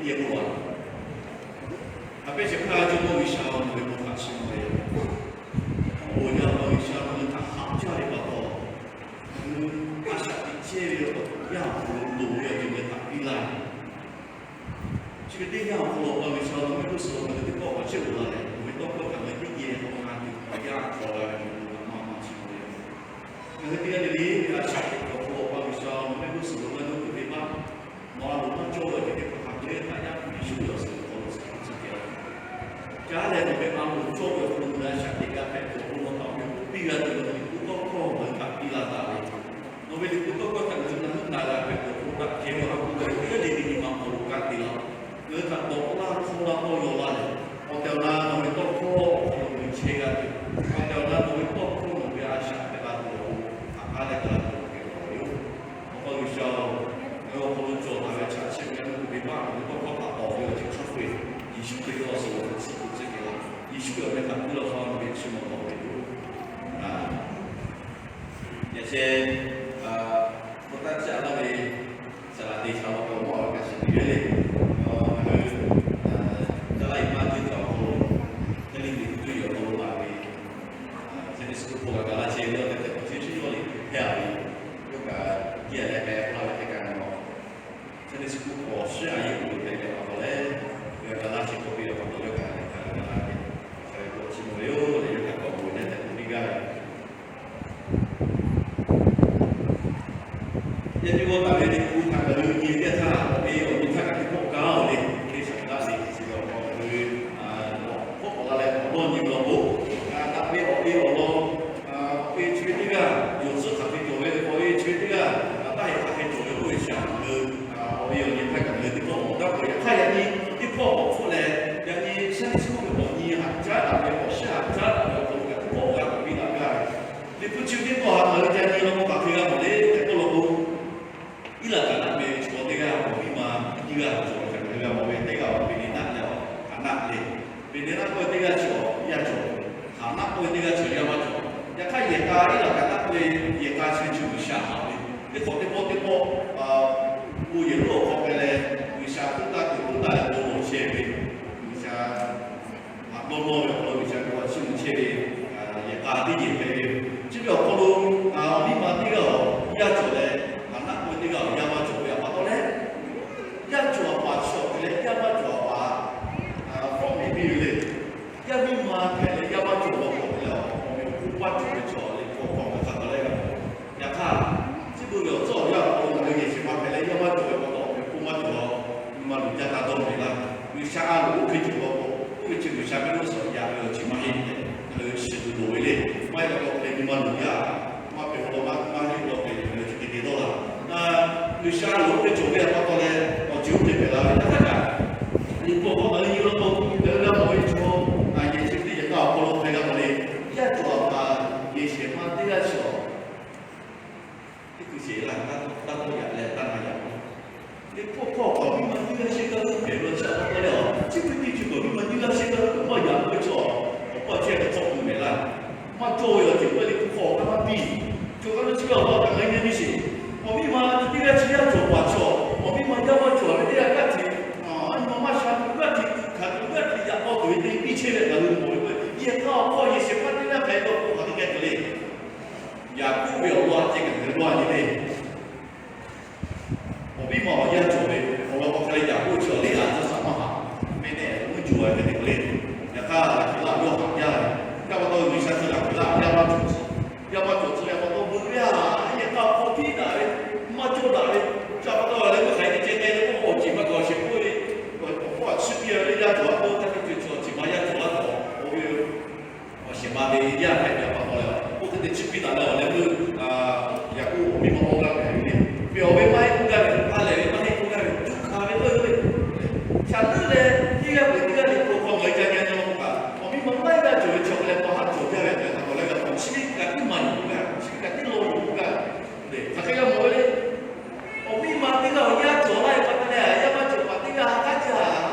Yehˬ k'o a, a pehˉ shehˍ hpaˇ a cawˇ k'o G'uiˬsha nawˬ ve bon htaꞈ chiˇ mvuh ve yoˬ. Awˬ bon yaˇ G'uiˬsha nawˬ ve htaꞈ haꞈ jaˇ ve pa taw, a shaꞈ teꞈ chehˇ ve awˬ yaˇ awˬ hk'aw lo loˍ ve awˬ ceuˬ ve htaꞈ piˇ laˇ ve. Chi ve teˇ yanˇ awˬ hk'aw lo G'uiˬsha nawˬ mehˆ g'uˇ suhˍ lo ngaˬ hui teˇ pawˆ k'awꞈ chehˇ uiˍ la leh, nawˬ ve tawˇ hkawˇ htaꞈ ngaˬ hui teˇ geh k'awꞈ na tuˬ awˬ yanˇ hk'aw g'a ve nawˬ ve htaꞈ maˇ maˇ chiˇ mvuh ve yoˬ. Ngaˬ hui teˇ g'aˇ le le ve a shaꞈ teꞈ ve awˬ hk'aw lo Awˬ pa G'uiˬsha nawˬ mehˆ g'uˇ suhˍ lo ngaˬ hui teˇ g'aˇ maˇ maw a loˍ maˇ cawˇ ve awˬ ceuˬ teˇ hpaˍ htaꞈ ngaˬ hui htaꞈ yaˇ Yeˍsuˆ ve awˬ suhˍ awˬ hk'aw lo chi hk'e tcuh kehˬ la. Caˉ leh nawˬ ve a loˍ cawˇ ve awˬ hk'aw lo ngaˬ hui a shaꞈ teꞈ g'a hpehꞈ tuˬ awˬ hk'aw lo htaꞈ awˬ hk'aw lo piˇ g'a tuˬ ve nawˬ ve liꞈ hpu tawˇ hkawˇ ngaˬ hui htaꞈ piˇ laˇ taˍ ve, nawˬ ve liꞈ hpu tawˇ hkawˇ htaꞈ ngaˬ hui na mvuhˇ naˍ g'a hpehꞈ tuˬ awˬ hk'aw lo htaꞈ kehˬ ve a hpu g'a ve teˇ g'aˇ le le nyi ma hk'aw lo kanˉ te laˇ. Ngaˬ hui htaꞈ dawꞈ laˇ hk'awˇ laˇ tawˇ yaw laˇ leh, awˬ tehˬ awˬ na nawˬ ve tawˇ hkawˇ awˬ hk'aw lo ngaˬ hui chehˇ g'a tuˬ, awˬ tehˬ awˬ na nawˬ ve tawˇ hkawˇ nawˬ ve a shaꞈ hpehꞈ la tuˬ awˬ hk'aw lo htaꞈ k'aˉ leh ga la tuˬ awˬ hk'aw lo yoˬ. Awˬ pa G'uiˬsha oˬ, ngaˬ hui awˬ hk'aw lo cawˬ taˍ ve chaꞈ chehˇ ve ngaˬ hui ve baˆ nawˬ ve tawˇ hkawˇ htaꞈ tawˍ ve awˬ ceuˬ chaw hk'e, Yeˍsuˆ Hkriꞈ ve awˬ suhˍ awˬ hk'aw lo chi hk'e tcuh kehˬ la. Yeˍsuˆ Hkriꞈ awˬ meh htaꞈ piˇ laˇ hk'aˇ nawˬ ve chiˇ mvuh taˍ ve yoˬ. Yaꞈ sheh, a, k'oˆ taˇ caˇ laˇ ve, saˍ laꞈ te shaˍ laꞈ k'awꞈ mawˇ ve kaꞈ shiˍ piˇ ve le. Ngaˬ hui, a, caˇ laˇ iˍ maˇ teˇ cawˬ awˬ hk'aw lo, teˇ liˇ teˇ tuˬ cuˇ yiˍ awˬ hk'aw lo laˬ ve, a, Sunday school hk'aw g'a ga laˇ chehˇ ve awˬ tehˬ tehˬ k'awꞈ chehˇ shuˍ yawˇ le hpehˇ a ve, yawˇ kaꞈ tiˇ a leh k'ai k'oˆ laˇ ve teˇ kaꞈ nawˬ Sunday school hk'aw shiˉ a yehˬ k'oˆ ve hpehꞈ ve pa taw leh, g'a ga laˇ chehˇ k'oˆ piˇ ve pa taw yawˇ kaꞈ g'a ga laˇ ve, a, k'awꞈ chiˇ mvuh ve yoˬ leh yawˇ kaꞈ k'awꞈ mawˬ leh tehꞈ k'oˆ piˇ gaˇ ve Yaˇ miˇ g'awˇ taˍ ve liꞈ hpu htaꞈ ngaˬ hui nyi ve teˇ htaˇ, awˬ e awˬ nyi htaˇ kaꞈ teˇ pawˆ kanˉ oˬ le, teˇ shaˍ daꞈ le chi ve awˬ hk'aw ngaˬ hui k'awꞈ k'awꞈ la leh k'awꞈ dawˇ nyi ve law k'o, daꞈ ve awˬ e awˬ lawn, awˬ e chi ve teˇ g'aˇ yawˬ tcuhˉ hk'aˬ hk'e cawˬ ve, awˬ e chi ve teˇ g'aˇ taˇ heˆ hk'aˬ hk'e cawˬ ve k'oˆ ve shaˍ ngaˬ hui awˬ e awˬ nyi htaˇ kaꞈ ngaˬ hui teˇ pawˆ mawˬ daꞈ k'o, yaꞈ hk'aˇ yaꞈ nyi teˇ pawˆ k'awꞈ hpfuhˆ leh, yaꞈ nyi Sunday school ve awˬ nyi haꞈ caˉ daꞈ ve awˬ shiˉ haꞈ caˉ daꞈ ve awˬ hk'aw lo kaꞈ teˇ pawˆ g'a k'oꞈ piˇ daꞈ gaˇ ve Liꞈ hpu chi ve teˇ pawˆ htaꞈ ngaˬ hui ca nyi law k'o, hk'aˬ hk'e g'a mawˬ le tehꞈ k'oˆ law k'o, Iˉlaˍkaˍnaˆ meh ve chaw teˇ g'aˇ awˬ miˇ ma teˇ g'aˇ cawˬ ve htaꞈ ngaˬ hui g'a mawˬ ve, teˇ g'aˇ awˬ Peˍneˍnaˆ leh awˬ Kaˍnaˆ le. Peˍneˍnaˆ k'oˆ ve teˇ g'aˇ chi awˬ yaˇ cawˬ, Kaˍnaˆ k'oˆ ve teˇ g'aˇ chi awˬ yaˇ maˇ cawˬ. Yaꞈ hk'aˇ yehˬ k'a Iˉlaˍkaˍnaˆ k'oˆ ve yehˬ k'a chi ve chi G'uiˬsha haꞈ ve, teˇ hk'awꞈ teˇ pawˆ teˇ pawˆ, bon yehˬ lonˉ awˬ hk'aw k'ai leh, G'uiˬsha k'oˆ taˇ tuˬ k'oˆ taˇ leh bon lawˬ chehˇ ve, G'uiˬsha haꞈ dawˇ nawˇ ve awˬ hk'aw lo G'uiˬsha ve awˬ chiˇ mvuh chehˇ ve, yehˬ k'a teˇ yehˬ hpehꞈ ve yoˬ. Chi ve awˬ hk'aw lo, awˬ miˇ ma teˇ g'aˇ awˬ yaˇ cawˬ leh, Kaˍnaˆ k'oˆ ve teˇ g'aˇ awˬ yaˇ maˇ cawˬ ve pa taw leh, yaˇ cawˬ a paˍ chi awˬ hk'e leh yaˇ maˇ cawˬ a paˍ fawˉ mehˍ piˇ ve le. Yaˇ miˇ ma hpehꞈ leh yaˇ maˇ cawˬ law k'o leh, awˬ miˇ awˬ hponˇ maˇ cawˬ ve chaw liꞈ hpu hk'aw ngaˬ hk'a taw leh g'a mawˬ. Yaꞈ hk'aˇ, chi beuꞈ ve awˬ tcuhˉ awˬ yaˇ awˬ hk'aw lo ngaˬ hui yehˬ shehˍ ma hpehꞈ leh yaˇ maˇ cawˬ ve pa taw, awˬ miˇ awˬ hponˇ maˇ cawˬ a, nyi ma luˬ jaˇ taˇ dawˇ mehˍ laˇ. G'uiˬsha a loˍ oˇ hk'e cawˬ law k'o, oˇ ve chi G'uiˬsha ve loˇ suhˍ yaꞈ ve awˬ ceuˬ maˇ heˆ tehꞈ ngaˬ hui shiˍ tuˬ loˍ ve le. Maˇ heˆ law k'o hk'e nyi ma luˬ jaˇ, maˇ hpehꞈ law maˇ maˇ heˆ law k'o ngaˬ hui chi hk'e te dawˇ laˇ. G'uiˬsha a loˍ oˇ hk'e cawˬ ve pa taw leh, awˬ ceuˬ oˇ hk'e hpehꞈ la ve htaˇ kaꞈ, liꞈ hpu awˬ hk'aw ngaˬ hui nyi law k'o, ngaˬ hui g'a mawˬ ve chaw, yehˬ chi ve teˇ yehˬ k'a awˬ hk'aw lo hk'e g'a mawˬ le. Yaˇ cawˬ a paˍ yehˬ shehˍ ma teˇ g'aˇ chi awˬ teˇ hkui sheˍ laˇ, taˇ tawˆ yaꞈ leh taˇ na yaꞈ. Liꞈ hpu hk'aw awˬ miˇ ma teˇ g'aˇ shehˇ g'aˇ g'euˆ hpehꞈ ve chi a pa taw leh, chi hkui teˇ chi awˬ miˇ ma teˇ g'aˇ shehˇ g'aˇ g'euˆ maˇ yaꞈ ve chi awˬ, awˬ pa chi a hk'e tawˆ k'oˆ mehˍ laˇ. Maˇ cawˇ ve awˬ ceuˬ k'oˆ ve liꞈ hpu hk'aw kaꞈ maˇ piˇ. Cawˬ kaꞈ ve chi ve awˬ lawn kaꞈ ngaˬ hui nyi nyi sheˍ. Awˬ miˇ ma teˇ g'aˇ chi yaˇ cawˬ paˍ cawˬ, awˬ miˇ ma yaˇ maˇ cawˬ ve teˇ g'aˇ g'aˇ hteꞈ, a nyi ma maˇ sha tuˬ g'aˇ hteꞈ, tuꞈ hkanˍ tuˬ g'aˇ hteꞈ yaꞈ k'aw tuˬ ve teˇ piˇ chehˇ ve ngaˬ hui mawˬ ve k'o, yehˬ k'a awˬ hk'aw yehˬ shehˍ hpaˇ teˇ g'aˇ hpehꞈ ve awˬ hk'aw hk'aˬ hk'e k'ai tuˬ le. Yaˍkoˆ ve awˬ lawn a ceh ngaˬ hui g'aw nyi le. Awˬ miˇ ma awˬ yaˇ cawˬ ve awˬ lawn k'awꞈ hk'a leh Yaˍkoˆ chi awˬ liˇ a tcuhˉ shaˍ maˇ haꞈ, mehˆ nehˆ mvuhˇ juˬ a hk'e te k'o le. Yaꞈ hk'aˇ Laˍkeˍlaˆ yawˇ haꞈ jaˇ ve, yaˇ pa taw G'uiˬsha chi Laˍkeˍlaˆ yaˇ maˇ cawˬ tcuh, yaˇ maˇ cawˬ tcuh ve pa taw veuꞈ ve a, yehˬ k'a awˬ hk'aw piˇ daꞈ ve, maˇ cawˇ daꞈ ve, chi pa taw leh meuˇ hk'aˬ hk'e te ceh k'ai le k'o, awˬ ceˬ maˇ cawˬ sheˍ k'oˆ ve, awˬ hk'aw a tsuhˇ piˇ ve yaˇ cawˬ a k'o, hk'a te cawˬ chi awˬ ceˬ maˇ yaˇ cawˬ a k'o, oˇ ve awˬ shehˍ ma ve yaˇ hpehꞈ ve pa taw leh, oˇ hk'e te chi piˇ daꞈ leh awˬ leh meuˇ Yaˍkoˆ awˬ miˇ ma awˬ g'aˇ hpehꞈ ve le. Ve awˬ ve maˇ heˆ k'oˆ gaˇ ve, ha lehˬ ve maˇ heˆ k'oˆ gaˇ ve, tuꞈ hkanˍ ve k'oˆ ve, shaˍ leuˉ leh teˇ g'aˇ peuˬ teˇ g'aˇ liꞈ hpu hk'aw ngaˬ hui ca nyi nyi law k'o kaꞈ, awˬ miˇ ma maˇ heˆ g'aˇ cawˬ ve chi awˬ hk'e leh pa haˉ cawˬ jaˇ ve hk'e hk'a taw leh g'a, chi ve kaꞈ teˇ maˬ yuˬ k'oˆ gaˇ, chi ve kaꞈ teˇ law yuˬ k'oˆ gaˇ. Hk'aˬ hk'e g'a mawˬ ve le. Awˬ miˇ ma teˇ g'aˇ awˬ yaˇ cawˬ laˇ ve pa taw leh, yaˇ maˇ cawˬ paˍ teˇ g'aˇ haꞈ k'aˉ jaˇ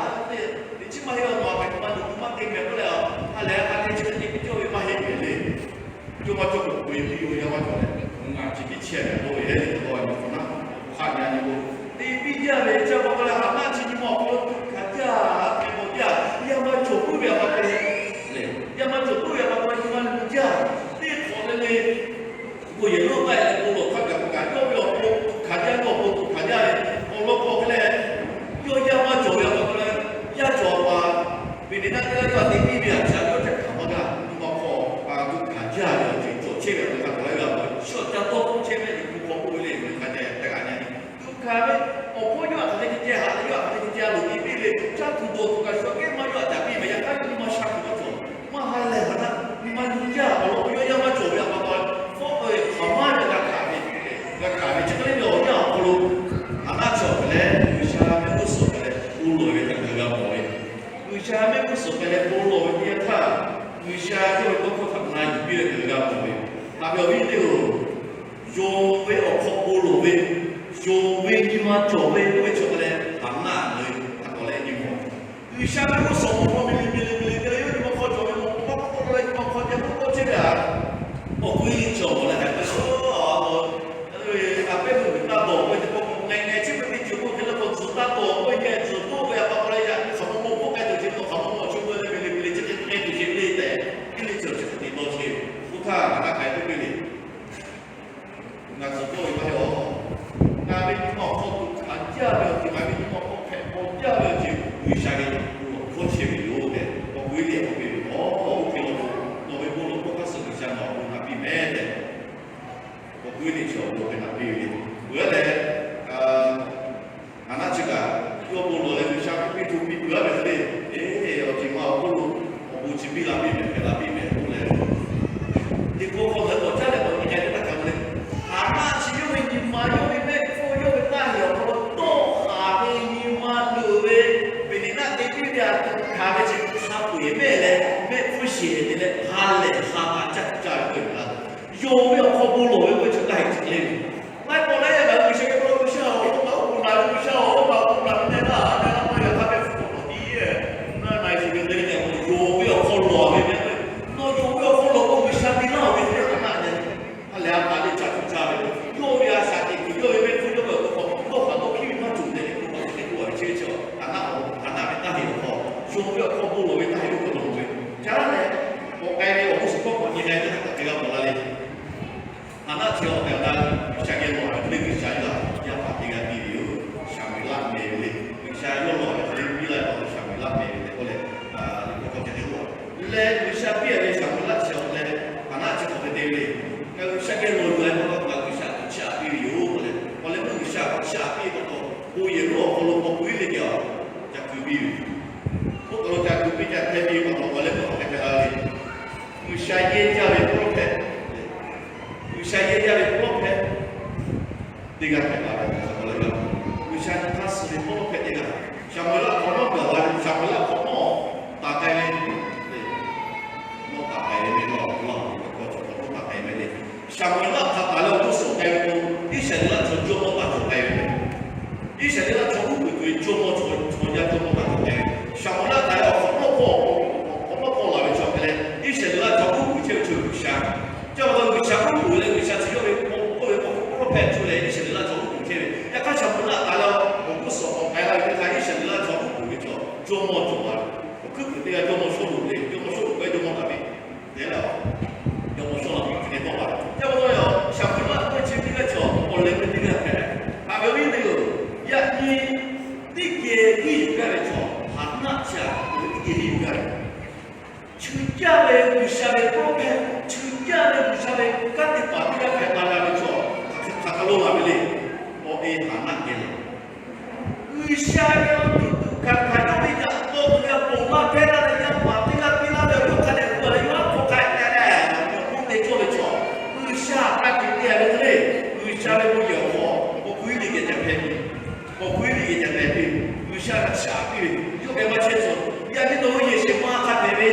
ve, teꞈ chiˉ maˇ heˆ law, nawˬ a hk'aˬ hk'e maˇ luˬ maˇ te meh k'oˆ leh, ha lehˬ ha lehˬ chi hk'e te piˇ cawˇ ve maˇ heˆ ve le. Yawˇ maˇ cawˬ k'o, k'oꞈ e piˇ ve yaˇ maˇ cawˬ leh, ngaˬ chi piˇ chehˇ ve k'oˆ ve le, k'o a nyi k'o naˉ, hk'aˆ nyi a nyi k'o, te piˇ jaˇ ve chi pa taw leh, haꞈ maˇ chi nyi ma awˬ hk'aw lo tuꞈ Bon yehˬ lonˉ taˇ e leh bon lawˬ hk'a gaˬ k'o kaꞈ, yawˇ ve awˬ pon tuꞈ hkanˍ jaˇ ve, awˬ pon tuꞈ hkanˍ jaˇ ve awˬ lawn k'o hk'e leh, yawˇ yaˇ maˇ cawˬ ve awˬ pa taw leh, yaˇ cawˬ a pa, Peˍneˍnaˆ teˇ g'aˇ yawˇ htaꞈ te piˇ ve a shaꞈ yawˇ ca hkanˍ maˇ g'a. Nyi ma hk'aw tuꞈ hkanˍ jaˇ ve awˬ ceuˬ cawˬ chehˇ ve awˬ hk'aw lo g'a, shawˍ ca tawˇ hpfuhˆ chehˇ ve nyi ma hk'aw k'oˆ ve le, hk'a dehꞈ hk'a gaˬ nyi tuꞈ hkanˍ ve awˬ hpawˇ yawˇ htaꞈ hk'aˬ hk'e te ceh haꞈ leh yawˇ htaꞈ hk'aˬ hk'e te ceh a loˍ te piˇ ve, caˇ tuˬ dawˬ tuˬ kaꞈ shu a kehˉ maˇ yawˇ htaꞈ caˍ piˇ ve, yaꞈ hk'aˇ nyi ma sha tuˬ maˇ cawˬ, maˇ ha lehˬ haˍ naˆ, nyi ma nyi jaˇ awˬ lawn k'o yawˇ yaˇ maˇ cawˬ ve a pa taw, fawˉ k'ai ve hk'aˬ maˇ ve g'a hkanˍ ve, g'a hkanˍ ve chi hk'e le ve awˬ yanˇ awˬ hk'aw lo, haˍ naˆ chi awˬ hk'e leh G'uiˬsha mehˆ g'uˇ suhˍ hk'e leh bon lawˬ ve htaꞈ ngaˬ hui g'a mawˬ ve. G'uiˬsha mehˆ g'uˇ suhˍ hk'e leh bon lawˬ ve teˇ yanˇ htaˇ, G'uiˬsha yawˇ ve tawˇ hkawˇ htaꞈ na yuˬ piˇ ve ngaˬ hui g'a mawˬ ve. Haꞈ ve awˬ viˉ teˇ-oˬ, yonˍ ve awˬ hk'aw bon lawˬ ve, yonˍ ve nyi ma cawˬ ve k'oˆ ve chi awˬ hk'e leh haˍ naˆ ngaˬ hui htaꞈ k'awꞈ leh nyi mawˬ. G'uiˬsha mehˆ g'uˇ suhˍ awˬ hk'aw miˬ liˬ miˬ liˬ miˬ liˬ te leh yawˇ nyi ma hk'aw cawˬ ve mawˬ k'o, maˇ k'oˆ k'oˆ leh nyi ma hk'aw ceh k'oˆ k'oˆ chehˇ ve a, awˬ hk'aw yawˇ cawˬ mawˬ leh hk'a gaˬ a, a pehˉ meuˇ g'uiˬ taˇ dawˬ k'oˆ ve teˇ pawˆ k'o, ngaˬ ngaˬ chi ve teˇ ceuˬ k'oˆ hk'e leh k'o tzuhˬ taˇ dawˬ k'oˆ ve, tzuhˬ k'oˆ ve a pa taw leh yaꞈ nyi hk'aˬ maw maw k'oˆ k'ai tuˬ ceh, hk'aˬ maw maw chi ve leh miˬ liˬ miˬ liˬ chi hk'e te tuˬ ceh le tehꞈ, teˇ le ceuˬ chi hk'e te dawˇ chehˇ ve. Oˇ htaˇ ngaˬ htaꞈ k'ai k'oˆ piˇ le. Ngaˬ tzuhˬ dawˇ ve maˇ heˆ a. Ngaˬ ve nyi ma awˬ hk'aw tuꞈ hkanˍ jaˇ ve awˬ ceuˬ, ngaˬ ve nyi ma awˬ hk'aw hpehꞈ paw jaˇ ve awˬ ceuˬ G'uiˬsha geh bon lawˬ hkawˇ chehˇ ve yoˬ tehꞈ, awˬ hk'aw yawˇ te awˬ hk'aw piˇ ve, awˬ hk'aw oˇ hk'e law k'o, nawˬ ve bon lawˬ hkawˇ hk'aˇ suh G'uiˬsha nawˬ awˬ bon htaꞈ piˇ mehˍ tehꞈ, awˬ hk'aw yawˇ te chi awˬ bon hk'e htaꞈ piˇ ve le. Peuˬ a leh, haˍ naˆ chi kaꞈ yawˇ bon lawˬ leh G'uiˬsha piˇ tuˬ piˇ peuˬ a ve hk'e le, eˬ, awˬ ceuˬ ma awˬ hk'oˆ lo awˬ bon chi piˇ la piˇ mehˍ, hpehꞈ la piˇ mehˍ k'oˆ leh, teˇ hkawˇ hkawˇ leh k'awꞈ caˉ leh k'awꞈ nyi k'ai ve htaˇ kaꞈ le, haˍ naˆ chi yawˇ ve nyi ma, yawˇ ve mehˆ hpfuhˇ, yawˇ ve taˇ heˍ awˬ hk'aw lo dawˇ haˍ ve nyi ma loꞈ ve, Peˍneˍnaˆ te piˇ ve a tuꞈ hkanˍ ve chi hk'a peu-eˬ mehˆ leh mehˆ hpfuhˇ sheˍ te leh ha lehˬ ha k'a caˇ tuˬ caˇ ve k'oˆ ve a, yonˍ ve awˬ hk'aw bon lawˬ ve k'oˆ ve chi taˇ heˍ chi hk'e le ve. Laiˉ pawˆ lehˬ yaˇ kaꞈ G'uiˬsha geh k'oˆ laˇ, G'uiˬsha-oˬ, oˇ kaꞈ oˇ k'oˍ naˬ ve, G'uiˬsha-oˬ, oˇ kaꞈ oˇ k'oˍ naˬ ve, neˇ naˇ a, neˇ naˇ maˇ yaꞈ hk'aˇ ve hpu k'awꞈ nawˬ tiˉ, naˇ na e chi ve te ve tehꞈ k'o, yonˍ ve awˬ hk'aw lawˬ ve mehˆ k'o, nawˬ yonˍ ve awˬ hk'aw lawˬ k'o G'uiˬsha te laˇ-oˬ ve teˇ hpaˍ naˆ yaˇ, ha lehˬ a htaꞈ le caˇ tuˬ caˇ ve, yawˇ ve a shaꞈ teꞈ kuiˬ yawˇ ve mehˆ hpfuhˇ yawˇ ve awˬ hk'aw lo dawˇ haˍ dawˇ hkiˇ ve maˇ cawˬ tehꞈ k'oˆ k'o, chi hk'e k'oˆ a ve chi ve chi, haˍ naˆ ve taˇ heˍ awˬ hk'aw, yonˍ ve awˬ hk'aw bon lawˬ ve taˇ heˍ oˇ hk'aw lo ve, caˇ leh, k'awꞈ k'ai ve awˬ g'uˇ suhˍ hkawˇ k'awꞈ nyi k'ai ve htaꞈ hk'aˬ hk'e g'a mawˬ la le. Haˍ naˆ chi awˬ tehˬ awˬ na G'uiˬsha geh lawˬ ve hk'e le, G'uiˬsha yaˇ, yaˇ paˍ teˇ g'aˇ piˇ ve yoˬ. Saˍmeˍlaˆ meh ve le. G'uiˬsha yawˇ lawˬ ve hk'e le piˇ laˇ ve Saˍmeˍlaˆ meh ve tehꞈ k'oˆ leh, hk'aw ceh te k'oˆ a. Leh G'uiˬsha piˇ a ve Saˍmeˍlaˆ chi awˬ leh, Haˍ naˆ chi hk'aˬ hk'e te ve le. Ngaˬ G'uiˬsha geh lawˬ yuˬ a ve pa taw, ngaˬ G'uiˬsha htaꞈ chiˇ aꞈ piˇ ve yoˬ k'oˆ leh, awˬ leh meuˇ G'uiˬsha htaꞈ chiˇ aꞈ piˇ ve pa taw, bon yehˬ lonˉ awˬ hk'aw lo k'awꞈ k'oꞈ e le kehˬ a, ca kuiˬ piˇ ve. Oˇ hk'aw lo ca kuiˬ piˇ ca hpehˇ piˇ ve pa taw, awˬ leh meuˇ hk'aˬ hk'e hpehꞈ la ve le. G'uiˬsha yehˇ jaˇ ve prophet, G'uiˬsha yehˇ jaˇ ve prophet teˇ g'aˇ hpehꞈ la ve, G'uiˬsha nyi hk'aˇ suh ve prophet teˇ g'aˇ, Saˍmeˍlaˆ hk'awꞈ nawˉ gaˬ la ve, Saˍmeˍlaˆ hk'awꞈ nawˉ taˍ k'ai ve, nawˉ taˍ k'ai ve mehˆ, nawˉ taˍ k'ai ve mehˆ le. Saˍmeˍlaˆ hk'a taˍ leh awˬ g'uˇ suhˍ k'ai ve k'o, Iˉsaˍreˍlaˆ chaw jawˇmawˇ taˇ cawˬ k'ai ve mehˆ. Iˉsaˍreˍlaˆ chaw uˉ peunˍ tuˬ ve jawˇmawˇ chaw, chaw yaˇ jawˇmawˇ taˇ cawˬ k'ai ve. Saˍmeˍlaˆ taˍ leh awˬ hk'awꞈ nawˉ hk'aw, awˬ hk'awꞈ nawˉ hk'aw laˬ ve chaw hk'e leh, Iˉsaˍreˍlaˆ chaw uˉ peunˍ chehˇ ve chaw G'uiˬsha. Chi pa taw G'uiˬsha uˉ peunˍ leh G'uiˬsha chi yawˇ ve k'oˆ ve prophet cuˇ leh Iˉsaˍreˍlaˆ chaw uˉ peunˍ chehˇ ve. Yaꞈ hk'aˇ Saˍmeˍlaˆ taˍ leh awˬ g'uˇ suhˍ k'awꞈ k'ai la ve teˇ htaˇ, Iˉsaˍreˍlaˆ chaw uˉ peunˍ ve chaw jawˇmawˇ cawˬ la ve. Awˬ hkuiˉ puiˍ teˇ g'aˇ jawˇmawˇ Sawˉluꞈ le, jawˇmawˇ Sawˉluꞈ k'o jawˇmawˇ Daˍviˆ te la, jawˇmawˇ Sawˉluꞈ hk'e te tawˆ la ve. Yaꞈ hk'aˇ Saˍmeˍlaˆ k'oˆ ve chi teˇ g'aˇ chaw awˬ leh ve teˇ g'aˇ hpehꞈ. Haꞈ ve awˬ viˉ teˇ-oˬ, yaꞈ nyi teˇ geh henˇ yuˬ gaˇ ve chaw, Haˍnaˆ chi a, teˇ geh henˇ yuˬ gaˇ ve, cheuˬ jaˇ ve G'uiˬsha ve prophet, cheuˬ jaˇ ve G'uiˬsha ve kanˉ te paˍ teˇ g'aˇ hpehꞈ la g'a ve chaw, hk'aˬ hk'e hk'aˬ hk'e lo laˬ ve le. Awˬ e Haˍnaˆ geh laˬ G'uiˬsha ve awˬ tuˬ tuꞈ hkanˍ hkanˍ yawˇ ve yaꞈ k'aw tuˬ ve a ponˬ laˇ hpehˇ laˇ leh, yaˇ paˍ teˇ g'aˇ piˇ laˇ ve awˬ yawˇ hk'a dehꞈ gu a leh, yawˇ aˉ hk'aw k'ai leh leh, yawˇ te cawˇ ve chaw, G'uiˬsha hk'a dehꞈ te a ve hk'e le. G'uiˬsha ve bon yehˬ awˬ hk'aw k'awꞈ k'oꞈ e le geh ca hpehꞈ ve, k'awꞈ k'oꞈ e le geh ca hpehꞈ ve, G'uiˬsha htaꞈ chiˇ aꞈ piˇ ve, yawˇ geh maˇ chehˇ cawˬ. Yaꞈ nyi nawˬ hui yehˬ shehˍ hpaˇ hk'a hpehꞈ ve,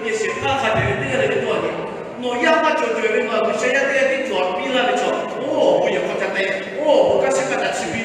yehˬ shehˍ hpaˇ hk'a hpehꞈ ve teˇ g'aˇ le ve dawˇ a ve, nawˬ yaˇ maˇ cawˬ cawˬ ve ma G'uiˬsha yaˇ teˇ g'aˇ tiˉ cawˬ piˇ laˇ ve chaw, oˇ bon yehˬ hk'aw ca te, oˇ bon kanˉ shiˍ kaˇ ca chiˇ piˇ.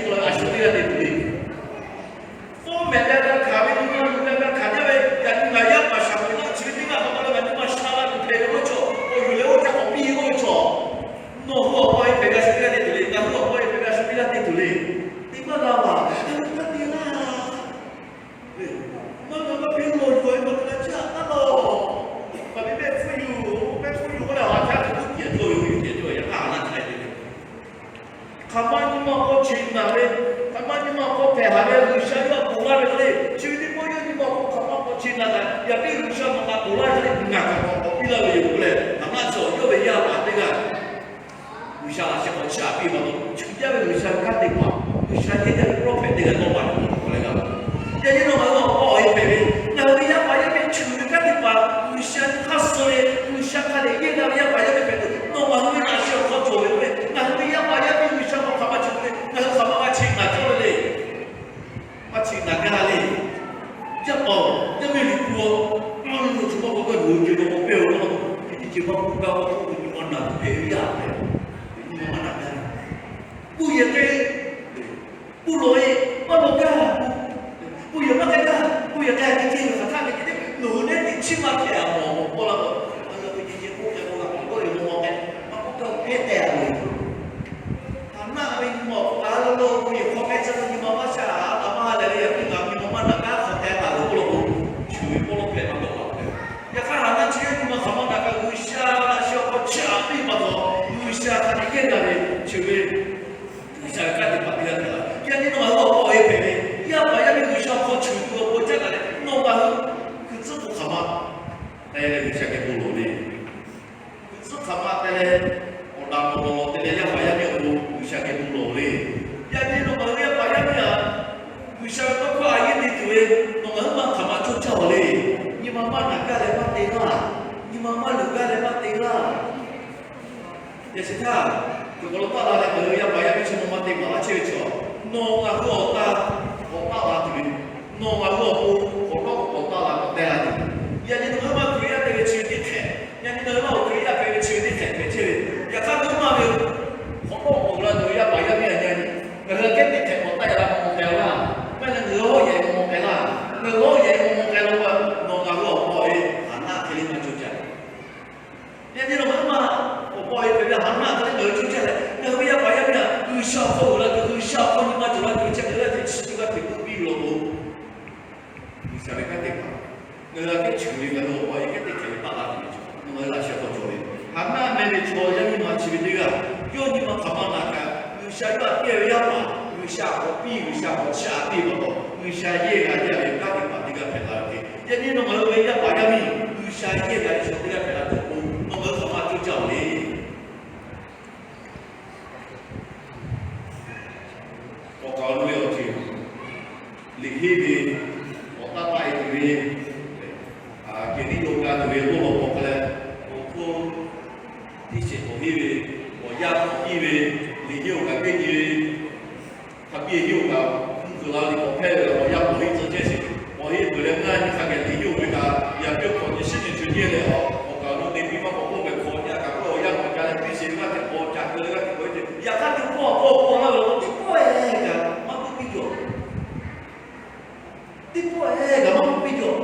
Hk'aˬ ma nyi ma awˬ hk'aw cheꞈ naˍ ve, hk'aˬ ma nyi ma awˬ hk'aw hpehꞈ haˍ ve G'uiˬsha yawˇ ponˬ laˇ ve hk'e le, chi ve teˇ pawˆ yawˇ nyi ma awˬ hk'aw hk'aˬ ma awˬ hk'aw cheꞈ naˍ kaꞈ, yaꞈ piˇ G'uiˬsha nawˬ htaꞈ ponˬ laˇ ve hk'e le, ngaˬ htaꞈ k'awꞈ k'awꞈ piˇ laˇ ve yoˬ k'oˆ leh, hk'aˬ ma chi awˬ yawˇ ve yaˇ paˍ teˇ g'aˇ G'uiˬsha laꞈ sheh k'awꞈ chiˇ aꞈ piˇ pa taw, chuˬ jaˇ ve G'uiˬsha ve kanˉ te paˍ, G'uiˬsha yehˇ jaˇ ve prophet teˇ g'aˇ dawˇ pa ve k'awꞈ leh g'a. Yaꞈ nyi nawˬ ngaˬ hui awˬ pa awˬ e hpehꞈ ve, ngaˬ hui ve yaˇ paˍ yaˇ miˇ chuˬ ve kanˉ te paˍ, G'uiˬsha hk'aˇ suh ve, G'uiˬsha hk'a dehꞈ yehˇ g'a ve yaˇ paˍ yaˇ miˇ hpehꞈ tuˬ, nawˬ ngaˬ hui ve laꞈ sheh awˬ hk'aw cawˬ ve k'o, ngaˬ hui ve yaˇ paˍ yaˇ miˇ G'uiˬsha hk'aw hk'aˬ ma cawˬ ve le, ngaˬ hui hk'aˬ ma g'a cheꞈ naˍ cawˇ ve le. Maˇ cheꞈ naˍ gaˇ le. Yaˇ paˍ-oˬ, yaˇ miˇ liꞈ hpu-oˬ, a lo lo chi maˇ k'oˆ gaˇ, nawˬ hui ceuˬ dawˬ k'awꞈ pehˇ-oˬ laˇ. Teˇ ceuˬ maˇ k'oˆ gaˇ, k'oˆ k'o nyi ma naˬ tuˬ hpehꞈ ve yaˇ hpehꞈ. Nyi ma maˇ naˬ gaˇ. K'oˆ yehˬ k'ai, k'oˆ lawˬ-e, maˇ lawˬ gaˇ. K'oˆ yehˬ maˇ k'ai gaˇ. K'oˆ yehˬ k'ai ve ceh ve hk'aˬ htaˇ ve ceh tiˉ, nawˬ hui nehˉ teꞈ chiˉ maˇ hpehꞈ-a mawˬ mawˬ k'oˆ laˇ k'o, a lo k'o ceh ceh k'oˆ k'ai k'o, laꞈ k'awꞈ dawˇ ve maw maw k'ai, maˇ k'oˆ gaˇ hpehˇ tehꞈ-a ve. Haˍ naˆ ve nyi ma awˬ hk'aw lo lo k'oˆ yehˬ hk'aw k'ai tcuh ve nyi ma maˇ sha, a htaꞈ maˇ ha leh ve yaꞈ piˇ ngaˬ nyi ma maˇ naˬ gaˇ hk'aˬ tehꞈ taˍ lo k'oˆ law k'o, chuˬ ve pawˇ lawˉ hpehꞈ maˇ dawˇ pa. Yaꞈ hk'aˇ haˍ naˆ chi ve nyi ma hk'aˬ ma naˬ kaꞈ G'uiˬsha laꞈ sheh awˬ hk'aw chiˇ aꞈ piˇ pa taw, G'uiˬsha hk'a dehꞈ yehˇ g'a ve, chuˬ ve G'uiˬsha ve kanˉ te paˍ teˇ g'aˇ hpehꞈ la. Yaꞈ nyi nawˬ ngaˬ hui awˬ pa awˬ e hpehꞈ ve, yaˇ paˍ yaˇ miˇ G'uiˬsha awˬ hk'aw chuˬ tuˬ awˬ pon caˉ daꞈ leh, nawˬ ngaˬ hui hkui tcuhˉ k'o hk'aˬ ma k'ai leh G'uiˬsha geh bon lawˬ le. Hkui tcuhˉ hk'aˬ ma k'ai leh, awˬ daꞈ mawˬ lawˬ lawˬ te leh yaˇ paˍ yaˇ miˇ awˬ pon G'uiˬsha geh bon lawˬ le. Yaꞈ nyi nawˬ ngaˬ hui yaˇ paˍ yaˇ miˇ-a, G'uiˬsha ve tawˇ hkawˇ a yeˇ te tuˬ ve, nawˬ ngaˬ hui maˇ hk'aˬ ma cawˇ caˇ-oˬ le. Nyi ma maˇ naˬ gaˇ leh maˇ te laˇ. Nyi ma maˇ luˬ gaˇ leh maˇ te laˇ. Yaꞈ sheh htaˇ, cawˬ kaˬ lo taˆ la leh ngaˬ hui yaˇ paˍ yaˇ miˇ chi ma maˇ te maˍ laˇ chehˇ ve chaw, nawˬ ngaˬ hui awˬ ta k'awꞈ taˆ la tuˬ ve, nawˬ ngaˬ hui awˬ pon k'awꞈ nawˉ k'awꞈ taˆ la k'awꞈ teh la tuˬ ve. Yaꞈ nyi nawˬ hui maˇ Hkriꞈ yaˇ hpehꞈ ve chi ve teˇ hk'ehꞈ, yaꞈ nyi nawˬ hui maˇ Hkriꞈ yaˇ hpehꞈ ve chi ve teˇ hk'ehꞈ hpehꞈ chehˇ ve, yaꞈ hk'aˇ nawˬ hui maˇ ve k'awꞈ nawˉ k'awꞈ la tuˬ ve yaˇ paˍ yaˇ miˇ-a, yaꞈ nyi ngaˬ hui aꞈ kehˉ teˇ hk'ehꞈ k'awꞈ taˆ la maw maw k'ai laˇ. Maˇ heˆ leh ngaˬ hui hawˉ yehˬ maw maw k'ai laˇ. Ngaˬ hui hawˉ yehˬ maw maw k'ai laˇ k'o, nawˬ ngaˬ hui awˬ pa awˬ e haˍ naˆ hk'e le maˇ cawˇ caˇ. Yaꞈ nyi nawˬ ngaˬ hui maˇ awˬ pa awˬ e hpehꞈ ve haˍ naˆ hk'e le ngaˬ hui cawˇ caˇ leh, ngaˬ hui ve yaˇ paˍ yaˇ miˇ-a, G'uiˬsha awˬ hk'aw uiˍ la tuˬ, G'uiˬsha awˬ hk'aw nyi ma cawˬ la tuˬ ve chi hk'e le teꞈ chi teˇ g'aˇ hteꞈ k'oˆ piˇ ve law k'o, G'uiˬsha ve kanˉ te paˍ, ngaˬ hui aꞈ kehˉ chuˬ ve ngaˬ hui awˬ pa awˬ e kehˉ teˇ hk'ehꞈ ve taˆ la tuˬ ve chaw, nawˬ ngaˬ hui laꞈ sheh hk'aw cawˬ ve, haˍ naˆ meh ve chaw yaˇ miˇ ma chi ve teˇ g'aˇ, yawˇ nyi ma hk'aˬ ma naˬ kaꞈ, G'uiˬsha yawˇ aꞈ kehˉ ve yaˇ paˍ, G'uiˬsha k'awꞈ piˇ, G'uiˬsha k'awꞈ chiˇ aꞈ piˇ pa taw, G'uiˬsha yehˇ g'a jaˇ ve kanˉ te paˍ teˇ g'aˇ hpehꞈ la ve hk'e, yaꞈ nyi nawˬ ngaˬ hui ve yaˇ paˍ yaˇ miˇ G'uiˬsha yehˇ g'a ve chaw teˇ g'aˇ hpehꞈ la tuˬ awˬ pon, nawˬ ngaˬ hui hk'aˬ ma cawˇ caˇ-oˬ le. Awˬ kaˍ awˬ nu ve awˬ ceuˬ, liꞈ henˇ ve, awˬ taˇ taˆ-e tuˬ ve, kehˬ tiˉ yawˇ g'a tuˬ ve k'oˆ law k'o hk'a leh, awˬ hk'oˆ tiˉ sheˍ k'awꞈ henˇ ve, awˬ yanˇ k'awꞈ piˇ ve, liꞈ henˇ awˬ kaꞈ teˇ nyi ve, hk'a biˇ henˇ awˬ kaꞈ mvuhˇ kuiˬ la liꞈ k'awꞈ hpehˇ ve, awˬ yanˇ k'awꞈ henˇ tcuh chehˇ sheˍ. K'awꞈ henˇ peuˬ leh ngaˇ nyi hk'a geh liꞈ henˇ oˬ ve kaꞈ, yaꞈ piˇ k'awꞈ nyi shiˉ nyi ceuˬ nyi leh, awˬ kaˍ awˬ nu te piˇ maˇ k'awꞈ k'oˆ ve hk'awꞈ nyi kaꞈ k'oˆ, awˬ yanˇ k'awꞈ ca leh piˇ sheˍ ve g'a hk'e k'awꞈ ca keu leh g'a hk'e k'awꞈ e te, yaꞈ hk'aˇ teˇ pawˆ awˬ hk'aw k'oˆ laˇ ve law k'o, teˇ pawˆ-e kaꞈ maˇ k'oˆ piˇ cawˬ. Teˇ pawˆ-e kaꞈ maˇ k'oˆ piˇ cawˬ.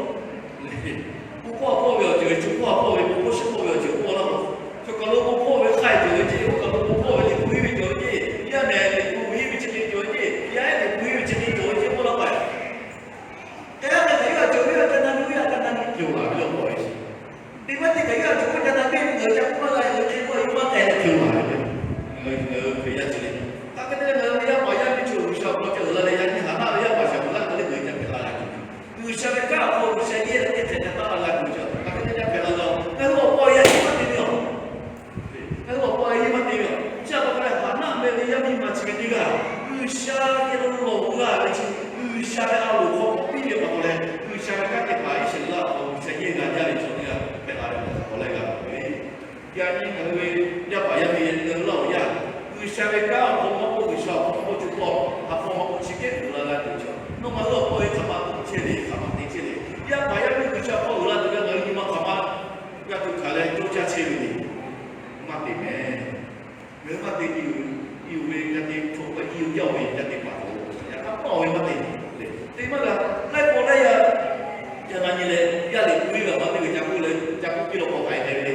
Bon hkawˇ hpawˇ ve awˬ ceuˬ, co hkawˇ hpawˇ ve, bon hkawˇ shiˉ hpawˇ ve awˬ ceuˬ k'oˆ laˇ k'o, chaw kaˬ lo bon hkawˇ ve hk'ai cawˬ ve ceˇ, oˇ kaˬ lo bon hkawˇ ve liꞈ hpu henˇ ve cawˬ ve ceˇ, yaˇ nehˬ liꞈ hpu henˇ ve chi hk'e cawˬ ve ceˇ, yaˇ ehˉ liꞈ hpu henˇ ve chi hk'e cawˬ ve ceˇ k'oˆ laˇ k'o, k'ai a k'ai kaꞈ yawˇ htaꞈ cawˬ ve, yawˇ htaꞈ ca na nyi ve, ca na nyi cawˬ laˬ ve law k'o, te maˇ te kaꞈ yawˇ htaꞈ cawˬ ve, ca na nyi ve, ngaˬ hui ca k'oˆ maˇ g'a, ngaˬ hui hk'e k'oˆ ve maˇ k'ai leh cawˬ laˬ ve. Ngaˬ hui Hkriꞈ yaˇ chi le, hk'aˬ hk'e te leh ngaˬ hui ve yaˇ paˍ yaˇ miˇ chi G'uiˬsha awˬ hk'aw cawˬ laˇ leh, yaꞈ nyi haˍ naˆ ve yaˇ paˍ shaˍ laˇ hk'e le ngaˬ hui ca hpehꞈ la g'a tuˬ, G'uiˬsha ve kanˉ awˬ hk'aw G'uiˬsha yehˇ leh teˇ hk'ehꞈ ca taˆ la g'a tuˬ ve chi hk'aˬ hk'e te ca hpehꞈ la g'a. Ngaˬ hui awˬ pa awˬ e yaˇ nyi maˇ te ve yoˬ. Ngaˬ hui awˬ pa awˬ e yaˇ nyi maˇ te ve yoˬ. Chi a pa taw leh haˍ naˆ meh ve yaˇ miˇ ma chi ve teˇ g'aˇ, G'uiˬsha geh lo lawˬ g'a ve chi, G'uiˬsha ve a loˍ hk'aw k'awꞈ piˇ ve pa taw leh, G'uiˬsha ve kanˉ te paˍ Iˉsaˍreˍlaˆ awˬ hk'aw G'uiˬsha yehˇ g'a jaˇ ve chaw teˇ g'aˇ hpehꞈ la ve awˬ hk'aw leh g'a ve. Yaꞈ nyi ngaˬ hui ve yaˇ paˍ yaˇ miˇ, ngaˬ hui laˇ awˬ yanˇ, G'uiˬsha ve kanˉ awˬ hk'aw maˇ k'oˆ, G'uiˬsha awˬ hk'aw maˇ k'oˆ, co hkawˇ ha hpawˇ maˇ k'oˆ, chi hk'e uiˍ la g'a tuˬ chaw, nawˬ ngaˬ hui awˬ pa awˬ e hk'aˬ ma k'oˆ chehˇ le, hk'aˬ ma te chehˇ le. Yaˇ paˍ yaˇ miˇ G'uiˬsha hk'aw uiˍ la tuˬ ve ngaˬ hui nyi ma hk'aˬ ma g'a tuˬ hkanˍ leh cawˇ caˇ chehˇ ve le. Maˇ te meh. Ngaˬ hui maˇ te, i uiˍ ve ca te, chaw k'oˆ ve i uiˍ yaˇ ve ca te paˍ-oˬ, yaꞈ hk'aˇ paˇ ve maˇ te le. Te maˇ g'a, laiˉ pawˆ laiˉ yaˇ ca na nyi leh, yaˇ liꞈ hpu henˇ ve maˇ te ve ca k'oˆ leh, ca k'oˆ piˇ law k'awꞈ k'ai hk'e ve le.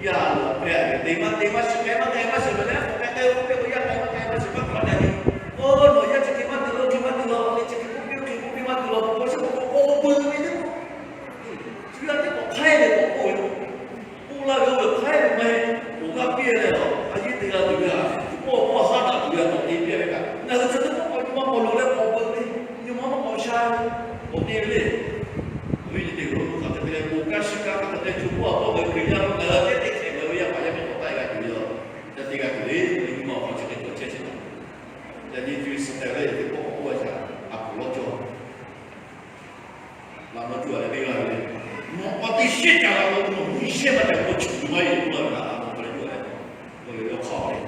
Yaˇ lo hpehˇ ve te maˇ te, maˇ shiˍ k'ai maˇ k'ai, maˇ shiˍ ve leh k'awꞈ k'ai k'ai k'oˆ piˇ k'o, yaˇ k'ai maˇ k'ai, maˇ shiˍ maˇ k'ai maˇ k'ai, oˇ nawˬ yaˇ chi hk'e maˇ te law, hk'e maˇ te law, le chi hk'e k'oˆ piˇ, hk'e k'oˆ piˇ maˇ te law, k'o chi k'o k'o k'o pui ve teˇ pawˆ, shu yaˇ teˇ pawˆ hk'aiˉ ve k'awꞈ k'oˆ ve, k'oˆ laˇ ve oˇ ve hk'aiˉ ve maˇ heˆ. K'oˍ g'aˇ piˇ leh, a yeˇ te g'a tuˬ ve a, tuˬ pawˆ pawˆ haˉ daꞈ tuˬ ve a k'awꞈ te Awˬ te ve le, awˬ viˉ nyi teˇ hpaˍ-oˬ, hk'aˬ hk'e te leh bon kanˉ shiˍ kanˉ hk'aˬ hk'e te co hpawˇ a pawˆ ngaˬ hui Hkriꞈ yaˇ lo ngaˬ hui teˇ teˇ hk'ehꞈ ngaˬ hui yaˇ paˍ yaˇ miˇ k'awꞈ taˆ e g'a tuˬ ve yoˬ. Yaˇ teˇ g'aˇ tuˬ le, nyi ma awˬ hk'aw chi hk'e cawˬ chehˇ chehˇ. Yaꞈ nyi co suhˍ tehꞈ ve teˇ pawˆ k'awꞈ k'oˆ a shaˍ, a puˍ lawˇ cawˇ laꞈ mawˇ tuˬ a leh teˇ g'aˇ ve le, nawˬ pa teˇ shehˇ ca la lo nawˬ nyi shehˇ maˇ ca k'awꞈ cawˬ tuˬ maˇ heˆ k'oˆ laˇ ve a, a puˍ lawˇ cawˇ a leh, k'oˆ ve yawˇ hk'aˇ le,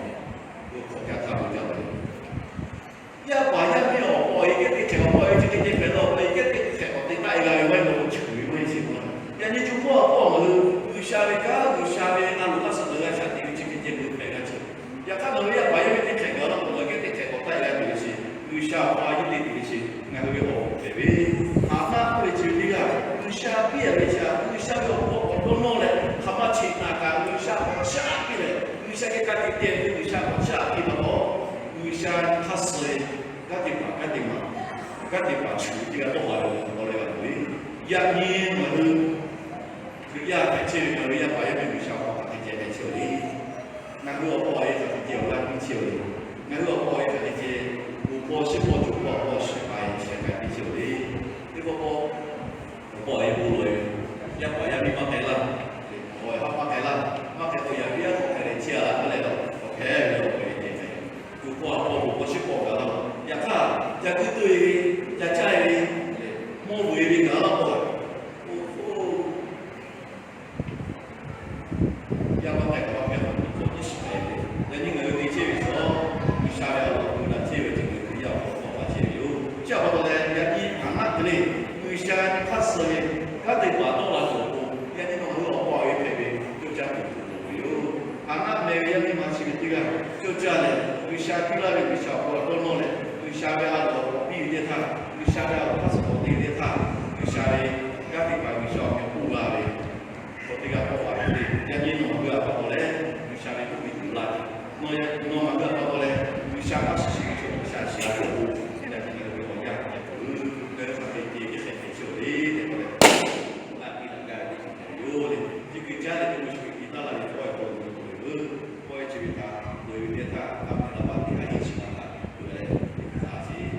k'oˆ hk'awꞈ ca htaˇ k'oˆ ca ve Yaˇ paˍ yaˇ miˇ awˬ pa awˬ e kehˉ teˇ hkehꞈ, awˬ pa awˬ e chi hk'e te hpehꞈ la, awˬ pa awˬ e kehˉ teˇ hkehꞈ k'awꞈ te taˆ e g'a ve maˇ heˆ, awˬ pa awˬ ceuˬ ve maˇ heˆ sheˍ k'o, yaꞈ nyi co hpawˇ a pawˆ ngaˬ hui G'uiˬsha ve kanˉ, G'uiˬsha ve a loˍ hk'aˇ suh ngaˬ hui a shaꞈ teꞈ ve chi hk'e ceh ngaˬ hui hpehꞈ g'a chehˇ. Yaꞈ hk'aˇ ngaˬ hui yaˇ paˍ yaˇ miˇ teˇ hkehꞈ ngaˬ hui la k'o, ngaˬ hui kehˉ teˇ hkehꞈ k'awꞈ taˆ e g'a tuˬ ve chi, G'uiˬsha awˬ pa yawˇ te tuˬ ve chi, ngaˬ hui ve awˬ pa hpehꞈ ve. Haˍnaˆ k'oˆ ve chi teˇ g'aˇ G'uiˬsha piˇ a ve chi, G'uiˬsha ve awˬ pa awˬ dawˇ nawˇ leh hk'aˬ ma cheꞈ naˍ kaꞈ G'uiˬsha k'awꞈ shaˉ piˇ leh, G'uiˬsha geh ka tiꞈ te ve G'uiˬsha k'awꞈ shaˉ piˇ pa taw, G'uiˬsha hk'aˇ suh ve kanˉ te paˍ, kanˉ te maˍ, kanˉ te paˍ chi teˇ g'aˇ tawˆ la ve awˬ lawn leh g'a tuˬ ve. Yaꞈ nyi ngaˬ hui Hkriꞈ yaˇ hpehꞈ chehˇ ve ngaˬ hui yaˇ paˍ yaˇ miˇ G'uiˬsha awˬ pa hk'aˬ hk'e ceh hpehꞈ chehˇ ve le. Ngaˬ hui awˬ pa awˬ e hk'aˬ hk'e ceh awˬ g'aˇ piˇ chehˇ ve le. Ngaˬ hui awˬ pa awˬ e hk'aˬ hk'e ceh, awˬ pa shiˉ paw cawˬ paw awˬ pa shiˉ k'ai shehˍ k'ai piˇ chehˇ ve le. Teˇ pawˆ pawˆ awˬ pa awˬ e bon lawˬ ve, yaˇ paˍ yaˇ miˇ maˇ hpehꞈ laˇ. Awˬ e haˉ maˇ hpehꞈ laˇ. Maˇ hpehꞈ k'o yaꞈ piˇ yaˇ hk'awꞈ hpehꞈ leh chehˇ a laˇ k'oˆ leh, awˬ hpehꞈ ve awˬ pa awˬ e ceh hpehꞈ, awˬ pa awˬ pa shiˉ paw gaˬ la. Yaꞈ hk'aˇ ca guiˇ tuˬ e ve, ca caˇ e ve, mawˇ vuiˬ e ve gaˬ laˇ k'o, oˇ oˇ Yaˇ maˇ hpehꞈ k'o maˇ hpehꞈ k'o, awˬ hk'aw nyiˇ shiˍ k'ai ve. Yaꞈ nyi ngaˬ hui te chehˇ ve chaw, G'uiˬsha ve a loˍ gu daꞈ chehˇ ve ceuˬ ngaˬ hui yaˇ awˬ hk'aw k'awꞈ pa chehˇ ve yoˬ. Chi a pa taw leh yaꞈ nyi Haˍnaˆ te le, G'uiˬsha nyi hk'aˇ suh ve kanˉ te paˍ tawˆ la tuˬ awˬ pon, yaꞈ nyi nawˬ hui awˬ pa awˬ e hpehꞈ ve cawˇ caˇ tuˬ tuˬ loˍ ve yoˬ. Haˍnaˆ meh ve yaˇ miˇ ma chi ve teˇ g'aˇ cawˇ caˇ leh, G'uiˬsha piˇ laˇ ve G'uiˬsha awˬ pa awˬ dawˇ nawˇ leh, G'uiˬsha ve a loˍ k'awꞈ piˇ ve teˇ htaˇ, G'uiˬsha ve a loˍ hk'aˇ suh k'awꞈ te ve teˇ htaˇ, G'uiˬsha ve kanˉ te paˍ G'uiˬsha awˬ meh k'oˆ g'a ve chaw teˇ g'aˇ k'awꞈ la ve le. Yaꞈ nyi nawˬ ngaˬ hui a pa taw leh G'uiˬsha ve k'oˆ ve tuˬ laˇ ve, nawˬ ngaˬ hui a pa taw leh G'uiˬsha maˇ shiˍ shiˍ ve chaw G'uiˬsha shiˍ la ve awˬ pon, yaꞈ nyi ngaˬ hui ve awˬ yanˇ hpehꞈ tuˬ, ngaˬ hui hk'aˬ hk'e te ve hk'e hpehꞈ chehˇ ve le tehꞈ k'oˆ leh, laˇ piˇ laˇ gaˇ ve teˇ ceuˬ hpehꞈ ve yoˬ le. Teˇ hkui caˉ leh teˇ bon shu ve hkui taˇ la ve k'awˇ ve k'awꞈ lo ve k'oˆ ve, kawˇ ve chi ve htaꞈ loꞈ e ve teˇ htaˇ, a hpehꞈ la baˬ teˇ g'aˇ yeˇ chi ma htaꞈ loꞈ e leh, teˇ hkui taˇ sheˍ.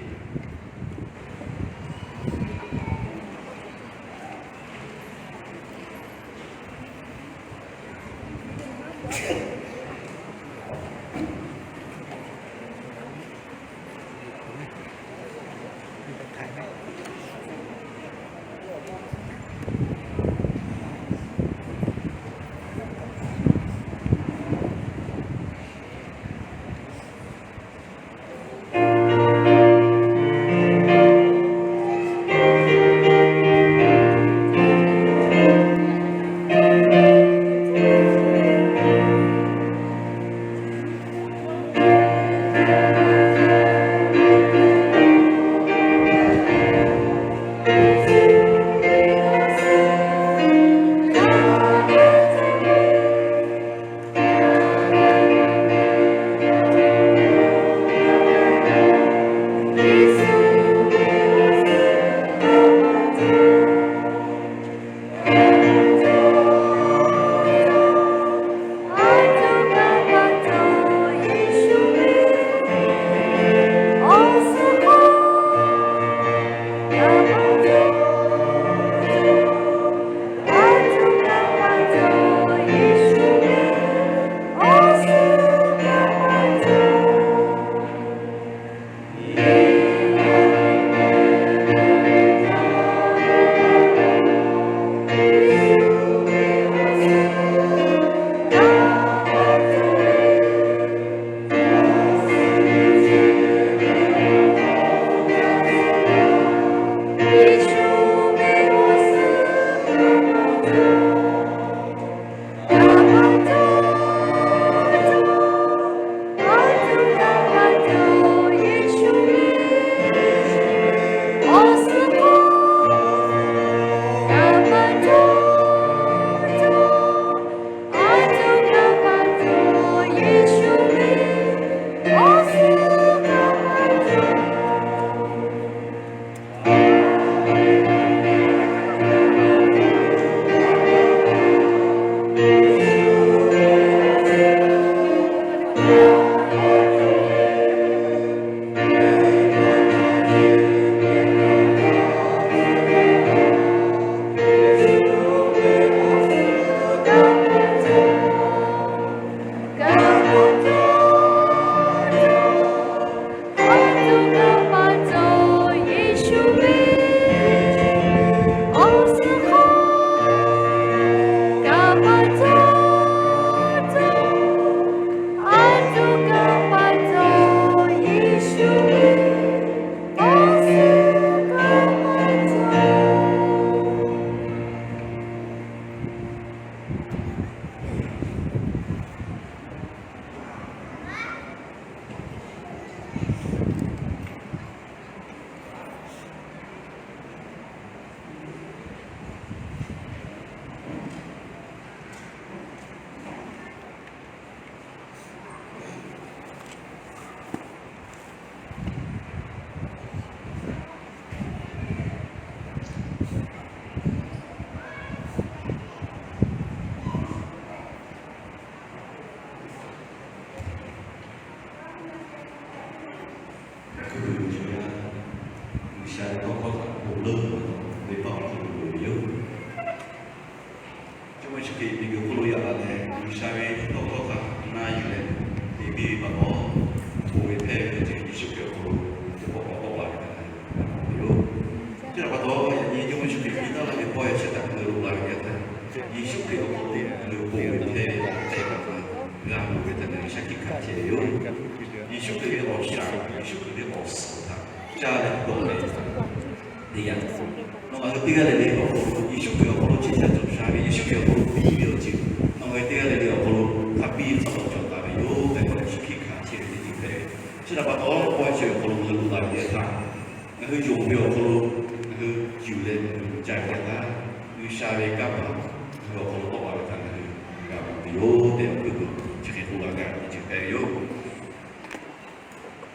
Hkui chaw yaˇ, G'uiˬsha ve tawˇ hkawˇ htaꞈ ponˬ leuˉ ve pa awˬ hk'aw lo loꞈ ve yoˬ. Jawˇmawˇ Yeˍsuˆ Hkriꞈ miˬguiˬ hk'oˆ lo yaꞈ la leh, G'uiˬsha ve tawˇ hkawˇ htaꞈ na yuˬ leh, te piˇ ve pa taw, ponˬ ve hpehˇ ve ceuˬ Yeˍsuˆ Hkriꞈ awˬ hk'aw lo teˇ pawˆ k'awꞈ tawˆ la ve htaꞈ ngaˬ hui g'a mawˬ ve yoˬ. Chi htaꞈ pa taw, yaꞈ nyi Jawˇmawˇ Yeˍsuˆ Hkriꞈ piˇ taˉ laˇ ve pawehˇ chi htaꞈ ngaˬ hui loꞈ la ve teˇ yanˇ htaˇ, Yeˍsuˆ Hkriꞈ awˬ hk'aw lo ngaˬ hui ponˬ ve hpehˇ ve htaꞈ g'a mawˬ ve htaꞈ ngaˬ hui shaˉ hkiˆ hkanˍ chehˇ ve yoˬ. Yeˍsuˆ Hkriꞈ ve awˬ shaˍ, Yeˍsuˆ Hkriꞈ ve awˬ suhˍ htaꞈ caˇ leh dawˬ ve teˇ yanˇ, nawˬ ngaˬ hui teˇ g'aˇ le le awˬ hk'aw lo Yeˍsuˆ Hkriꞈ awˬ hk'aw lo chehˇ sha cawˬ sha ve, Yeˍsuˆ Hkriꞈ awˬ hk'aw lo piˇ ve awˬ ceuˬ nawˬ ngaˬ hui teˇ g'aˇ le le awˬ hk'aw lo hk'a piˇ hk'a dawˬ cawˬ taˍ ve yoˬ tehꞈ k'oˆ leh shaˉ hkiˆ hkanˍ chehˇ ve teˇ ceuˬ hpehꞈ ve. Chi htaꞈ pa taw, pawehˇ chi awˬ hk'aw lo ngaˬ hui loꞈ la ve teˇ yanˇ htaˇ, ngaˬ hui yonˍ ve awˬ hk'aw lo ngaˬ hui yuˬ leh ca ve teˇ yanˇ htaˇ, G'uiˬsha ve kanˇ paˆ ngaˬ hui awˬ hk'aw lo tawˆ la ve htaꞈ ngaˬ hui g'a mawˬ ve yoˬ tehꞈ awˬ hkuiˉ puiˍ chi hk'e k'oˆ la gaˇ ve teˇ ceuˬ hpehꞈ ve yoˬ.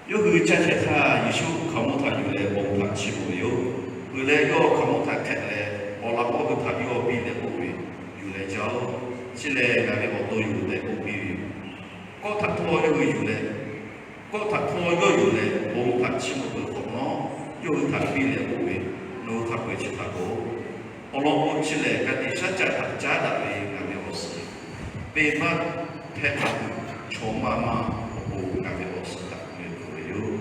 Yawˇ hui caˇ shehˍ htaˇ, Yeˍsuˆ hkaoˍmonˇ htaꞈ yuˬ leh bon htaꞈ chiˇ mvuh ve yoˬ. Peuˬ leh, yawˇ hkaoˍmonˇ htaꞈ hkehꞈ leh, awˬ laꞈ g'awˇ hui htaꞈ yawˇ piˇ leh k'oˆ ve, Yuˬ leh caˇ-oˆ. Chi lehˬ, ngaˬ ve awˬ to yoˬ tehꞈ k'oˆ piˇ ve yoˬ. Kawˆ htaꞈ htawˇ yawˇ hui yuˬ leh, kawˆ htaꞈ htawˇ yawˇ yuˬ leh bon htaꞈ chiˇ mvuh peuˬ hk'awꞈ nawˉ, yawˇ hui htaꞈ piˇ leh k'oˆ ve, Nawˬ hui hk'a peu-eˬ chi htaꞈ k'oˆ. Awˬ lawn k'o, chi lehˬ ka tiꞈ shaˉ caˆ htaꞈ caˉ daꞈ ve ngaˬ ve awˬ suhˍ, venˇbaˆ hpehˇ hk'a peuˬ chaw maˇ maˇ awˬ pon ngaˬ ve awˬ suhˍ htaꞈ ngaˬ hui hpeuꞈ ve yoˬ.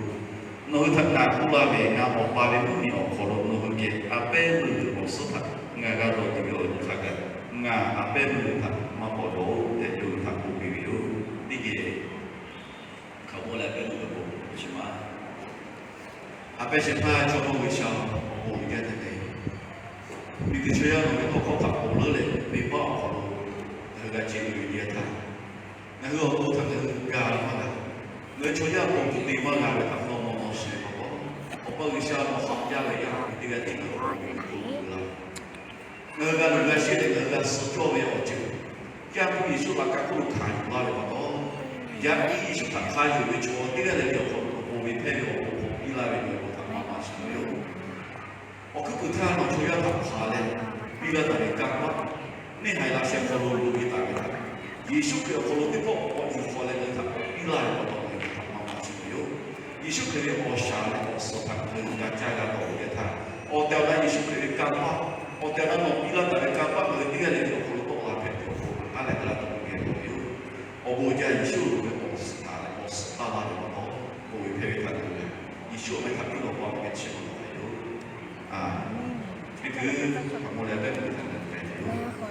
Nawˬ hui htaꞈ ngaˬ k'oˆ laˇ ve, ngaˬ Awˬ pa ve mvuhˇmiˬ awˬ hk'aw lo nawˬ hui geh a pehˉ meuˇ g'uiˬ awˬ suhˉ htaꞈ ngaˬ g'a dawˬ tuˬ ve awˬ ceuˬ htaꞈ kaꞈ, ngaˬ a pehˉ meuˇ g'uiˬ htaꞈ maˇ k'awꞈ dawˬ-oˆ tehꞈ yawˇ hui htaꞈ k'oˆ piˇ ve yoˬ. Teˇ geh hkaoˍmonˇ leh a pehˉ meuˇ g'uiˬ awˬ pon chi ma, a pehˉ shehˍ hpaˇ chaw mawˇ G'uiˬsha awˬ pon uiˍ jaˇ tehꞈ te, miˬguiˬ chaw yaˇ nawˬ ve tawˇ hkawˇ htaꞈ ponˬ leuˉ leh venˇbaˆ awˬ hk'aw lo ngaˬ hui g'a ce ve yoˬ. Yaꞈ htaˇ, ngaˬ hui awˬ to htaꞈ ngaˬ hui ga maˇ g'a. Ngaˬ hui chaw yaˇ awˬ pon tuˬ te maˇ g'a ve htaꞈ nawˬ mawˬ nawˬ shiˍ ve pa taw, Awˬ pa G'uiˬsha nawˬ hk'aˬ jaˇ ve yaˇ teˇ g'aˇ tiˉ ngaˬ hui awˬ pon uiˍ la. Ngaˬ hui g'a luˬ g'a sheˆ leh ngaˬ hui g'a suh cawˇ ve awˬ ceuˬ, Yaˇ hpu Yeˍsuˆ laꞈ ka hk'oˆ lo hkanˍ yuˬ laˇ ve pa taw, yaꞈ nyi Yeˍsuˆ htaꞈ hk'a yonˍ ve chaw teˇ g'aˇ le le awˬ hk'aw lo awˬ pon ve hpehˇ ve awˬ pon hk'awꞈ piˇ laˇ ve ngaˬ hui awˬ htaꞈ maˇ maˇ shiˍ ve yoˬ. Awˬ hkuiˉ puiˍ htaˇ nawˬ chaw yaˇ htaꞈ hpanˍ leh piˇ laˇ taˍ ve kanˇ paˆ, neˇ haiˬ laꞈ sheh hk'aw lo loꞈ-e taˍ ve htaꞈ, Yeˍsuˆ Hkriꞈ awˬ hk'aw lo teˇ pawˆ k'awꞈ yuˬ hk'awꞈ leh ngaˬ hui htaꞈ k'awꞈ piˇ laˇ ve pa taw, ngaˬ hui htaꞈ maˇ maˇ shiˍ ve yoˬ. Yeˍsuˆ Hkriꞈ ve awˬ shaˍ leh awˬ suhˍ htaꞈ ngaˬ hui g'a caˇ g'a dawˬ ve teˇ htaˇ, awˬ tehˬ awˬ na Yeˍsuˆ Hkriꞈ ve kanˇ paˆ, awˬ tehˬ awˬ na nawˬ piˇ laˇ taˍ ve kanˇ paˆ ngaˬ hui teˇ g'aˇ le le awˬ hk'aw lo tawˆ la hpehꞈ tuˬ awˬ pon aˉ leh g'a laˇ tuˬ geh dawˬ ve yoˬ. Awˬ bon jaˇ Yeˍsuˆ ve awˬ suhˍ htaꞈ leh awˬ suhˍ taˇ laˇ ve pa taw, bon ve hpehˇ ve htaꞈ te leh, Yeˍsuˆ awˬ meh htaꞈ piˇ lawˬ pa ve geh chiˇ mvuh lawˬ ve yoˬ. Aˬ, teˇ hkui hkaoˍmonˇ leh a pehˉ meuˇ g'uiˬ htaꞈ ngaˬ hui g'a ve yoˬ.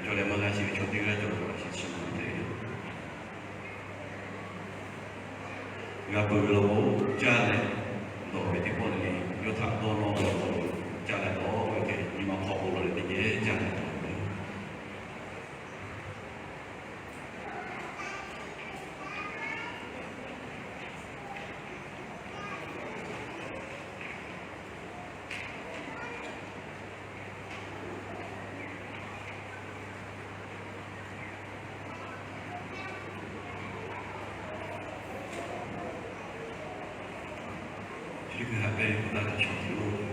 Cawˬ leh maˇ g'a shiˍ ve chaw teˇ g'aˇ cawˬ ve awˬ shiˍ chi ma te, g'a peuˬ ve law k'o, caˇ leh dawˬ ve teˇ pawˆ lehˬ, yawˇ htaꞈ dawˇ nawˇ ve awˬ hk'aw lo caˇ leh dawˬ ve hk'e, nyi ma hk'aw k'oˆ law leh teˇ geh caˇ leh dawˬ ve. Chi teˇ hkui haꞈ pehnˇ ve k'o, taˇ ve chaw tuˬ lo